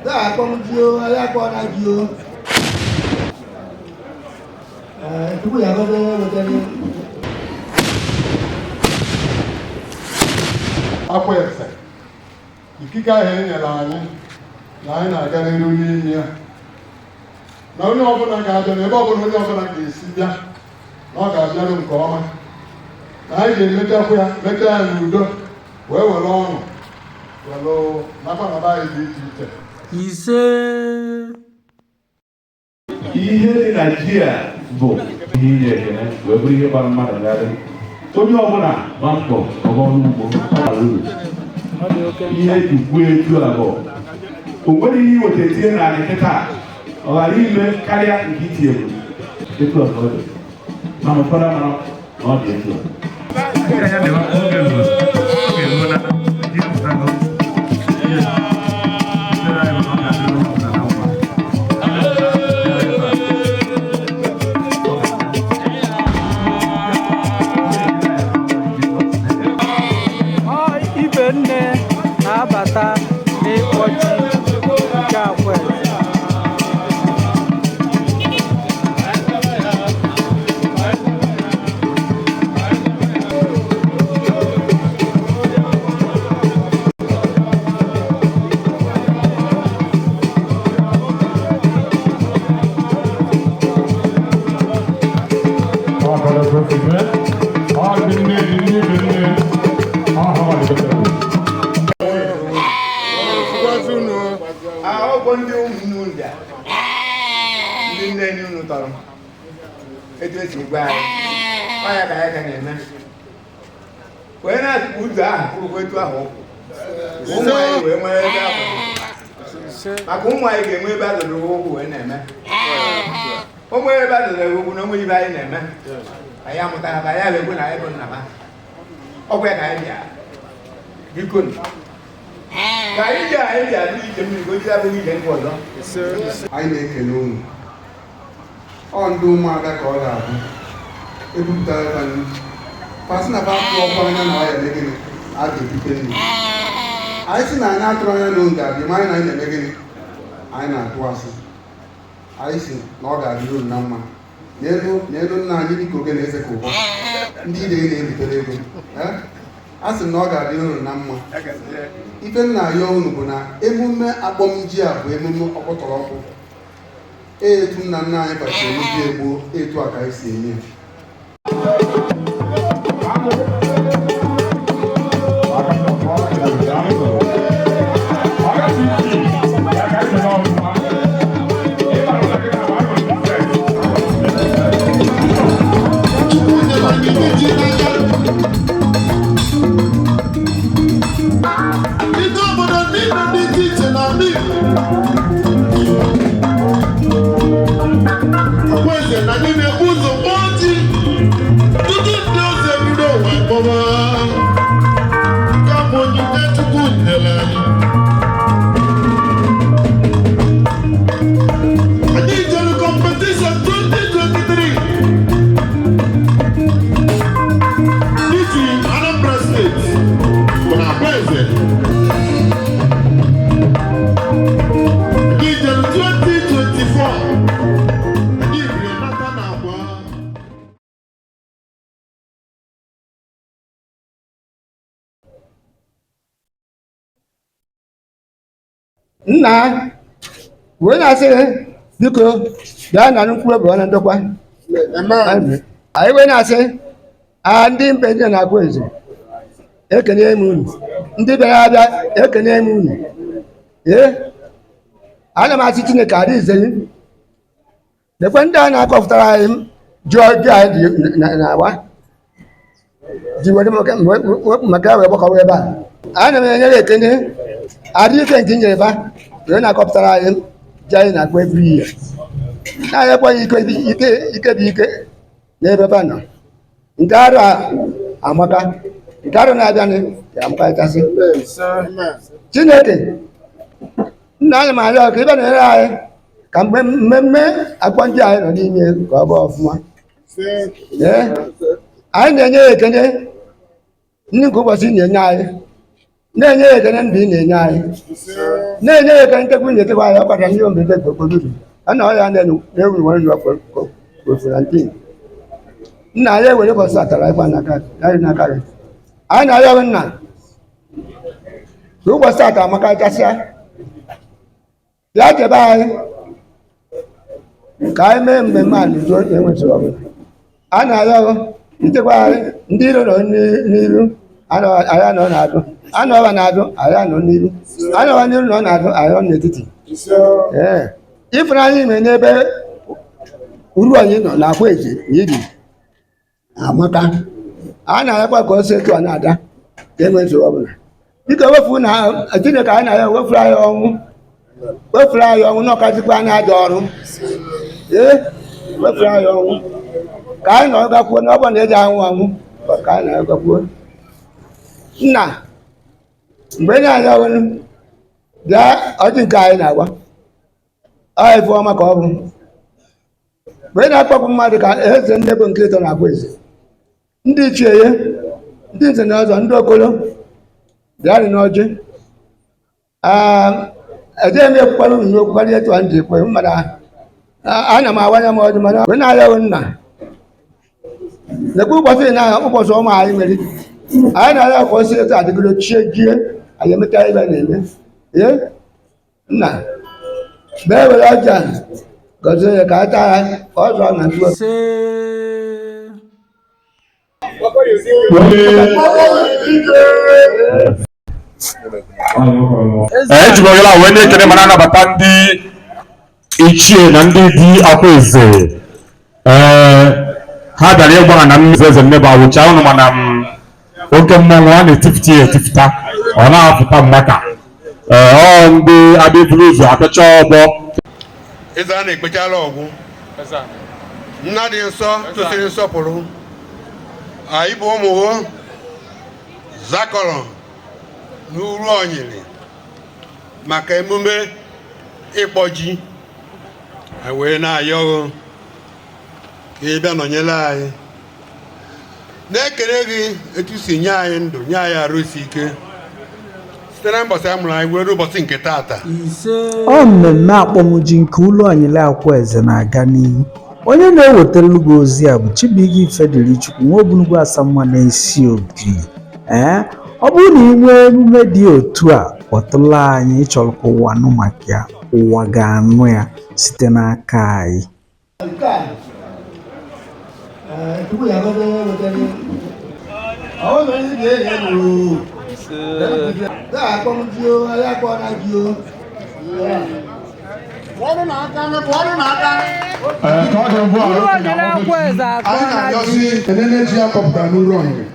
Akpọ m ji o, anyị akpọ na ji o. Ee, Chukwu ya gọzie onye wetara ya. Akwaeze ikike ahụ e nyere anyị na anyị na-aga n'iru n'ime ya, na onye ọbụla ga-abịa, na ebe ọbụla onye ọbụla ga-esi bịa, na ọ ga-abịarụ nke ọma, na anyị ga-emechakwa ya, mechaa ya n'udo, wee were ọṅụ were nakwa na be anyị dị iche iche. Ise. Ihe dị na ji a bụ ihe inye ekele, wee bụrụ ihe gbara mmadụ gharị. Onye ọbụla gba mbọ ọga ọrụ ugbo, ọ bara uru. Ihe eji kwuo etu a bụ o nwere ihe iweta etinye narị kịta, ọ ghara ime karịa nke itinyere. Etu a ka ọ dị, mana ụfọdụ amara na ọ dị etu a. Oge ruo, oge ruo na ji apụtago. Yes. Ekpere anyị bụ na ọ ga-adịrị onye ọbụla na mma. Ọ ibe nne na-abata n'ịkpọ ji nke Akwaeze. Ọ dị nne dị nne dị nne ọ ha Ọgwụ ndị ụmụnne unu bịa, ndị nne nne unu tọrọ etu esi gwa anyị, ọ ya ka anyị ka na-eme, wee na-asị ka ụzọ ahụ kwụrụkwa etu ahụ ụkwụ ụmụ anyị wee nwee ebe ahụ, maka ụmụ anyị ga-enwe ebe a dọdoro ụkwụ wee na-eme ụmụ ebe a dọdoro ụkwụ na onwe ibe anyị na-eme. Anyị amụta ha, anyị abịa ekwe na anyị bụ nna ha. Ọgwụ ya ka anyị bịa, biko, ka anyị ji anyị ji abụ ije mmiri ka o ji abụghị ije nke ọzọ. Anyị na-ekele unu. Ọ ndị ụmụada ka ọ ga-abụ ebupụtara fa nri, fasị na fa atụ ọkwa anya na ọ ya eme gịnị, a ga-ebute nri. Anyị sị na anyị atụrụ anya na unu ga-abịa, ma anyị na anyị na-eme gịnị, anyị na-atụ asị. Anyị si na ọ ga-adịrị unu na mma n'elu n'elu. Nna anyị dịka oge na-eze ka ụbọ ndị ide na-ebitere ego. A sị na ọ ga-adịrị unu na mma. Ife nna ya unu bụ na emume akpọmji a bụ emume ọkpọtọrọkpụ etu nna nna anyị bachiri emebi egbuo, etu a ka anyị si eme ya. Chukwu nyere anyị ndị ji n'aka. Ndị obodo niile dị iche iche n'ala Igbo. Akwaeze na anyị na-ebu ụzọ kpọọ ji tutu ndị ọzọ ebido ụwa kpọwa. Nke a bụ onyinye Chukwu nyere anyị. Anyị jere competition 2023 iji Anambra State bụ na Akwaeze. Anyị jere 2024, anyị biri nata na agba. Nna wee na-asị, biko bịa na mkpụrụ obi na ndokwa anyị. Wee na-asị a ndị mbe ndị na-akwa eze, ekene m unu. Ndị bịara abịa, ekene m unu. Ee, ana m asị Chineke adị izeri lekwe ndị a na-akọpụtara anyị ji ji anyị dị na-agba ji were wepụ maka ya wee gbakọwa ebe a. Ana m enye ya ekene adị ike nke nyere ba wee na-akọpụtara anyị ji anyị na-akpọ every year, na-anyekwa ya ike ike ike bụ ike n'ebe ba nọ. Nke arụ a amaka, nke arụ na-abịanụ ga-amakarịchasị. Chineke nna anyị, m arịọ ka ị bịa nọnyere anyị ka mgbe mmemme akpọ ndị anyị nọ n'ime ka ọ bụ ọfụma. Ee, anyị na-enye ya ekene ndị nke ụbọchị na-enye anyị. Na-enye ya ekene ndụ ị na-enye anyị, na-enye ya ekene nchekwa ị na-echekwa anyị. Ọ kpatara ndị mberede gbogboduru a na ọya na-ewu nwere nwa kofurantin. Nna anyị, ewere ụbọchị atara ịgba n'aka anyị n'aka gị. Anyị na-arịọ gị, nna, ka ụbọchị atara amakachasịa bịa chebe anyị, ka anyị mee mmemme a n'udo enwetụrụ ọbụla. A na-arịọ gị ichekwa anyị. Ndị iro nọ n'iru, anyị anọ n'azụ. Anọwa n'azụ, anyị anọ n'iru. Anọwa n'iru nọ n'azụ, anyị nọ n'etiti. Ee, ịfụnanya ime n'ebe uru anyị nọ na akwa eze na ibi amaka. A na-arịakwa ka o si etu a na-ada ka enwe nsogbu ọbụla. Biko wefu na Chineke, anyị na-arịọ, wefuru anyị ọnwụ, wefuru anyị ọnwụ na ọkazikwa anyị ajọ ọrụ. Ee, wefuru anyị ọnwụ ka anyị nọ gakwuo na ọ bụ na eji anwụ anwụ ka anyị nọ gakwuo. Nna, mgbe na-arịọ ọnwụ bịa, ọjị nke anyị na-agwa ọ ife ọma ka ọ bụ mgbe ị na-akpọpụ mmadụ ka eze ndị bụ nke ịtọ na-agwa eze, ndị ichie ya, ndị nze na ọzọ, ndị okolo bịarị n'ọjị. Ejeghị m ekwukwara unu n'okwu karịa etu a m ji ekwe, mana ana m awanye m ọjị. Mana mgbe na-arịọghị, nna, lekwa ụbọchị na ụbọchị ọma anyị nwere, anyị na-arịọ ka o si etu adịgide chie jie, anyị emecha ibe na-eme. Ee, nna, bee were ọjị a gọzie ya ka a taa ya ka ọ zụọ na ntụ. Ise. Ee, ejikwa ohere a wee na-ekele ma na-anabata ndị ichie na ndị di Akwaeze. Ee, ha bịara ịgba na mmezi eze nneba awụcha ụnụ, mana m oke mmọnwụ a na-etifụta ya etifụta, ọ na-apụta mmaka. Ee, ọ ndị abịa eburu ụzọ apịacha ọgbọ. Eze a na-ekpechala ọgwụ. Nna dị nsọ tosiri nsọpụrụ, anyị bụ ụmụ hụ zakọrọ n'uru onyiri maka emume ịkpọ ji. Anyị wee na-ayọghụ ka ị bịa nọnyere anyị, na-ekele gị etu si nye anyị ndụ, nye anyị arụ isi ike site na mbọsị a mụrụ anyị wee ruo ụbọchị nke taata. Ise. Ọ mmemme akpọmji nke ụlọ Ọnyịla Akwaeze na-aga n'ihu. Onye na-ewetara gị ozi a bụ Chibuike Ifedirichukwu nwa Obunugwu Asamma na-esi obi. Ee, ọ bụrụ na ị nwee emume dị otu a, kpọtụla anyị. Ịchọrọ ka ụwa nụ maka ya, ụwa ga-anụ ya site n'aka anyị. Nke a, tupu ya gote wetara ọwọ́ mi ní ìdí èyí lò ó bẹ́ẹ̀ akpọ́n jí o, ayé akpọ́n náà jí o. Ee, ka ọ dị ugbu a, Ụlọ Ọnyịla Akwaeze anyị akọọla ji. na-arịọzi enene ji a kọpụtara n'uru onyiri.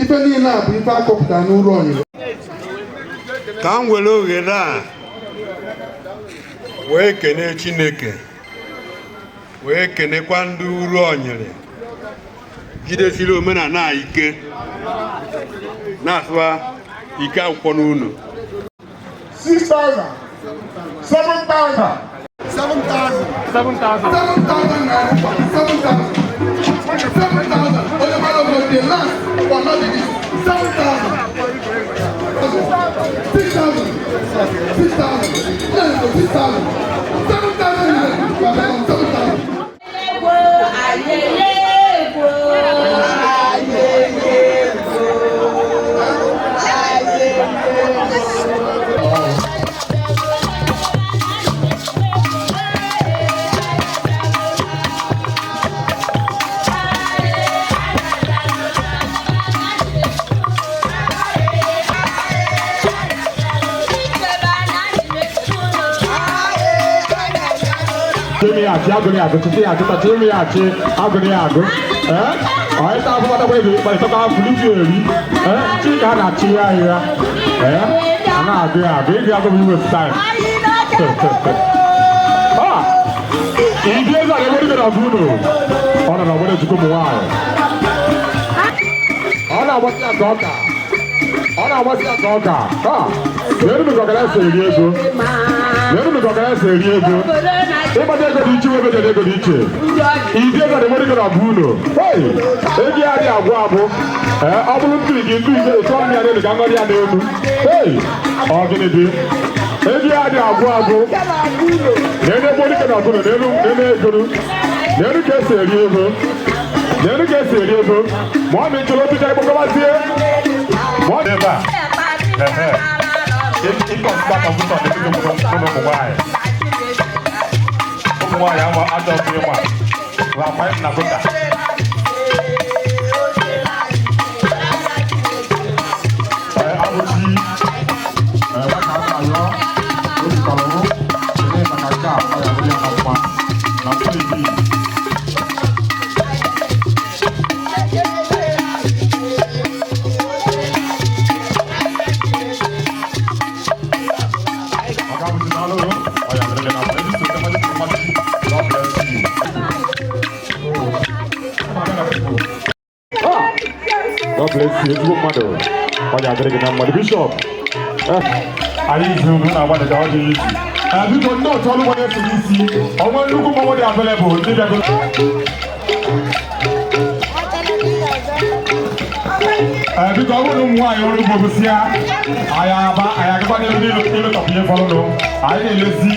Ife niile a bụ ife a kọpụtara n'uru onyiri. Ka m were ohere a wee kene Chineke, wee kenekwa ndị uru onyere jidesiri omenala a ike, na-asụwa ike akwụkwọ n'ụlọ. 6,000, 7,000, 7,000, 7,000 naira, 7,000, 7,000. Onye mara obodo, the last but not the least, 7,000, 6,000, 6,000, 6,000, 7,000 naira, 7,000. Ayẹyẹ wo, ayẹyẹ wo, ayẹyẹ wo. Chimi ya achị agụrụ ya agụ, chịchị ya achịta, chimi ya achị agụrụ ya agụ. Ee, onye ta afọ gbadagba ego ịkparịtakwa afụlụ eri. Ee, chi ka a na-achị ya ahịhịa. Ee, a na-agụ ya agụ, ịgụ agụ bụ iwe time. Ah, ịdị eze a na-enwere na ọgụ unu. Ọ nọ n'ọgbọdọ ejikọ ụmụ nwaanyị. Ọ na-agbasi ya ka ọka. Ọ na-agbasi ya ka ọka. Ah, leru m ka ọkara esi eri ego. Leru m ka ọkara esi eri ego. Ịgbata ego dị iche, webe ego dị iche. Ịdị ego dị nwere na ọbụ unu. Hey, ego ya adịghị agwụ agwụ. Ee, ọ bụrụ nkiri gị nkiri gị etu ọnụ ya n'elu ka ngọrị ya n'elu. Hey, ọ gịnị dị? Ego ya dị agwụ agwụ. N'elu ebe dike na ọgụnụ n'elu n'elu egolu. N'elu ka esi eri ego. N'elu ka esi eri ego. Ma ọ mịchọrọ obi ka ịkpọkọbazie. Ma ọ dị ebe a. Ehe. Ịkọsịta kọmputa n'etiti ụmụ nwaanyị. Ụmụ nwaanyị ama ajọ ọkụ ịma. La na gota. Abụchi nwata aka yọ obi kọrọ mụ kelee maka nke a ọ ya bụrụ ya na mma na mkpirisi. Ọga Abụchi na ọlụrụ ọ ya bụrụ ya na mma. Ezi sote mmadụ mmadụ. God bless you. God bless you. Ezigbo mmadụ. Ọ ga-adịrị gị na mmadụ. Bishọp. Anyị izu unu na-agbalị ka ọ dị izu. Biko ndị otu ọrụ gbara efu n'isi. Ọnwa nnukwu mmanwụ dị available ndị bịago. Biko ọ bụrụ na ụmụ nwaanyị ọrụ ugbo gụsịa, anyị aba anyị agakwa n'elu n'elu ịlụtọpụ ihe fọrọnụ. Anyị na-elezi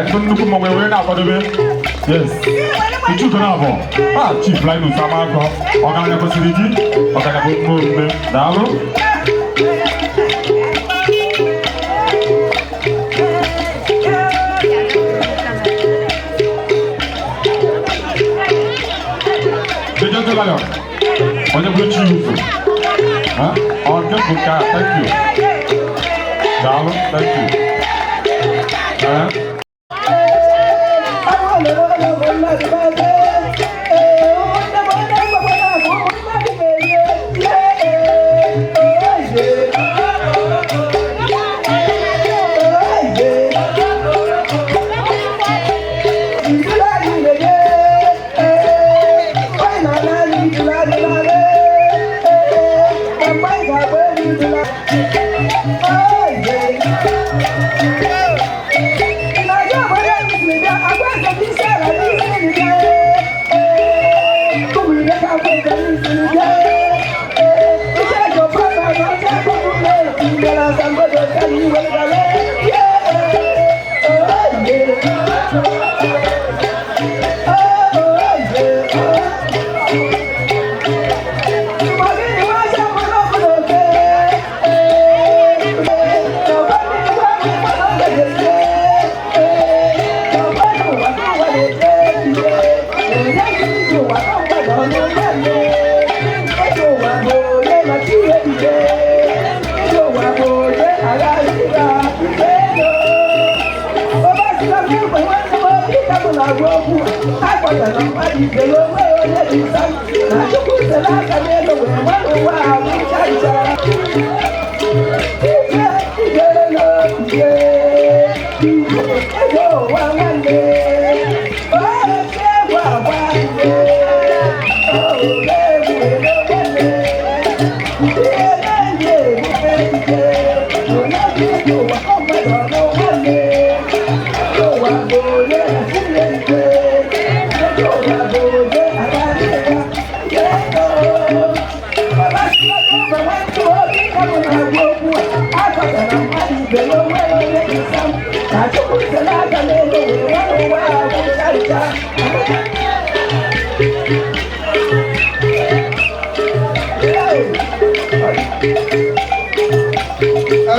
ndị nnukwu mmanwụ wee na-akwadobe. Yes. Ichuko na abụọ. Ah, Chief Linus Amakọ. Ọgaranya kwesịrị gị. Ọgaranya bụ mma omume. Daalụ. The Gentle Lion. Onye bụ Chief. Huh? Ọ nke bụ nke a. Thank you. Daalụ. Thank you. Eh?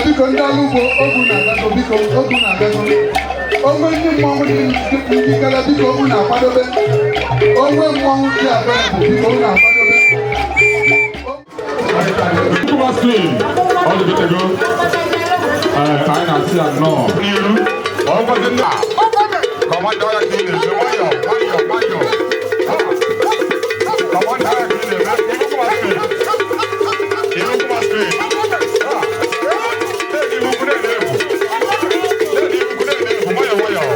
Biko ndị ọrụ ugbo ogu na-agago, biko ogu na-agago. Onwe ndị mmọnwụ dị njikere, biko ogu na-akwadobe. Onwe mmọnwụ dị available, biko ogu na-akwadobe. Ọ dị go. Anyị na-asị ya nnọọ. N'iru, ọ gwazi ndị a. Kọmanda ọya ka ị na-eme nwayọọ nwayọọ nwayọọ. Kọmanda ọya ka ị na-eme ihu kuma screen. Ihu kuma screen. Ihu kuma na-efu. Ihu kuma na-efu nwayọọ nwayọọ.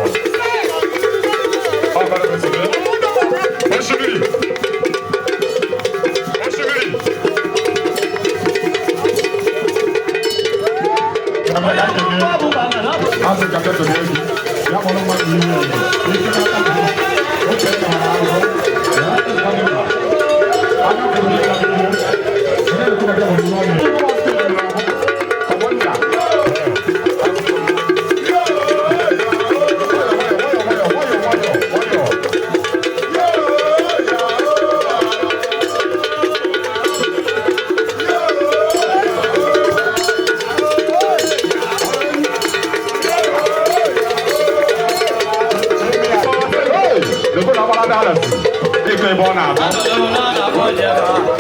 Ọ bara kwesịrị. Osimiri. Osimiri. Asị ka tetụrụ egwu. Ya kpọrọ mmadụ ihu enyo. Ike n'aka gị. Oke nna ha ahụhụ. Ya ịkwa gị mkpa. Anya kwuru ya n'ihu.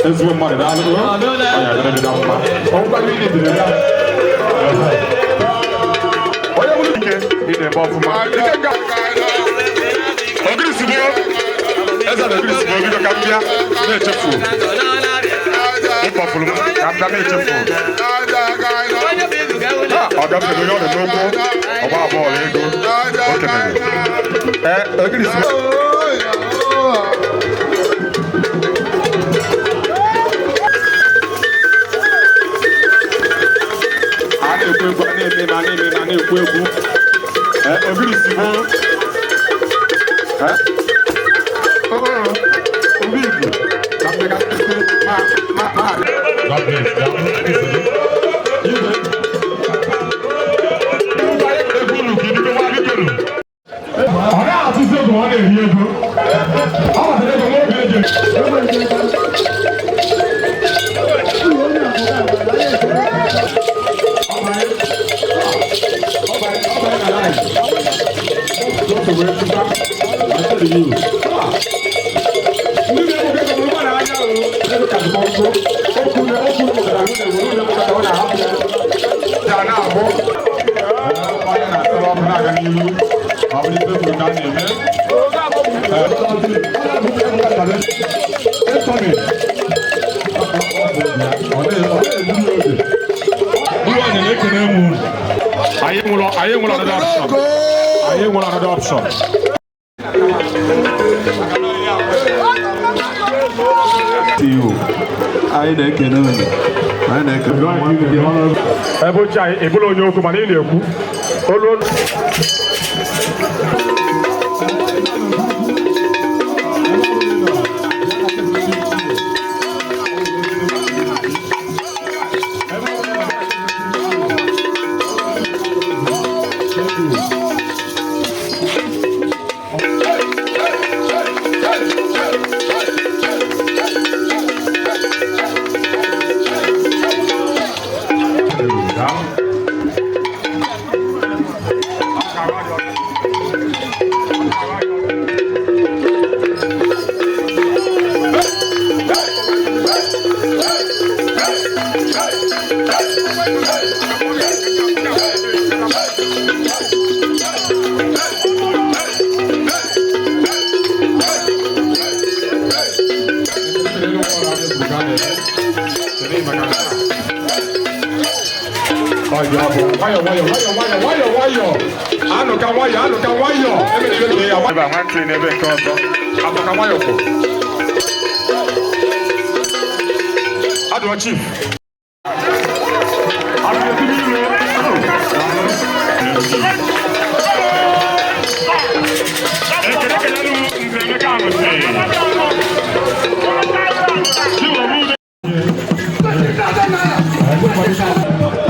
Ezigbo mmadụ daalụ ọ ya dịrị gị na mma ọgwụkwa gị dịrị ya onye bụrụ ike ị na-eme ọfụma ike nga ogirisigbo eze na ogirisigbo bido ka m bịa na-echefu ịkpọfuru m ka m bịa na-echefu ọ ga m onye ọ nọ n'okwu ọgba bọọlụ ego o kenere ee ogirisigbo. A na-ekwu egwu, a na-eme ma na-eme ma na-ekwu egwu. Ogirisigbo obi igbo ka ma ma ọ na-atụzi ego, ọ na-eri ego, ọ batara ego n'oge eji. Anyị nwere another option. Anyị nwere another option. Anyị na-ekene unu. Anyị na-ekene unu. Ebe ochie anyị ebula onye okwu mana ị na-ekwu olu olu. Nwayọ nwayọ nwayọ nwayọ nwayọ nwayọ, anụ ka nwayọ, anụ ka nwayọ ebe a nwantị n'ebe nke ọzọ afọ ka nwayọ kwụ adụọ chief. Ekele kelelu Nze Emeka Arụsị.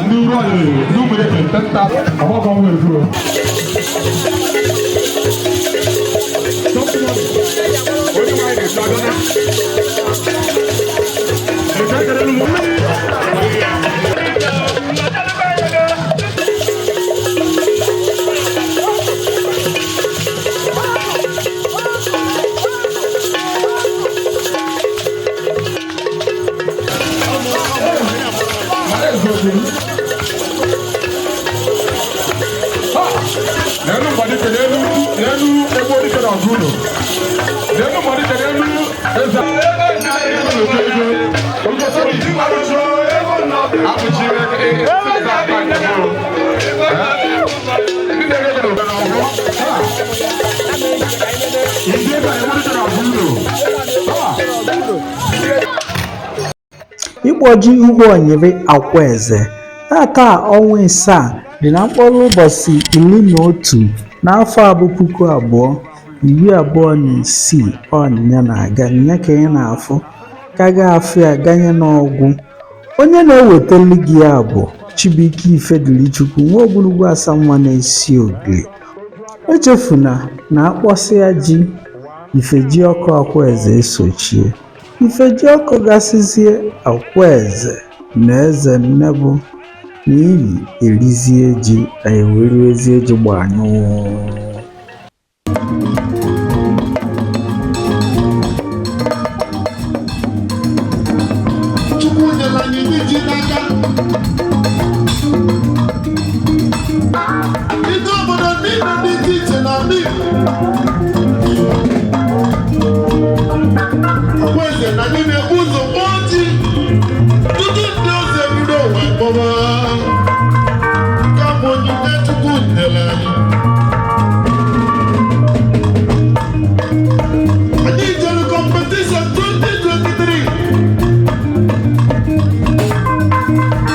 Ndị uru ọdịnihu ndị ụmụ eke ntenta ọgbakọ nwere efuru. Onye nwanyị na-etu agana. Ekele kelelu m. N'elu mgbadike, n'elu n'elu ebe odike na ọgụ ụlọ. N'elu mgbadike, n'elu eze. Ịkpọji Ugwuanyịrị Akwaeze tata, ọnwa ịsaa dị na mkpụrụ ụbọchị 11 n'afọ a bụ 2026. Ọnya na-aga nya ka ị na-afụ ka ga-afụ ya ganye n'ọgwụ. Onye na-ewetali gị ya bụ Chibuike Ifedilichukwu nwa Ogbunigwe Asamma na-esi ogiri. Echefuna na akpọsịa ji, Ifejiọkụ Akwaeze esochie. Ifejiọkụ gasịzie, Akwaeze na Eze Nnebụ na Iyi erizie ji, anyị wee riwezie ji gbanyụụ. Chukwu nyere anyị ndị ji n'aka. Ndị obodo niile dị iche iche n'ala Igbo. Akwaeze na anyị na-ebu ụzọ kpọọ ji tutu ndị ọzọ ebido ụwa kpọwa. Nke a bụ onyinye Chukwu nyere anyị. Anyị jere competition 2023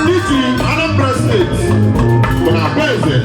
n'isi Anambra Steeti bụ na Akwaeze.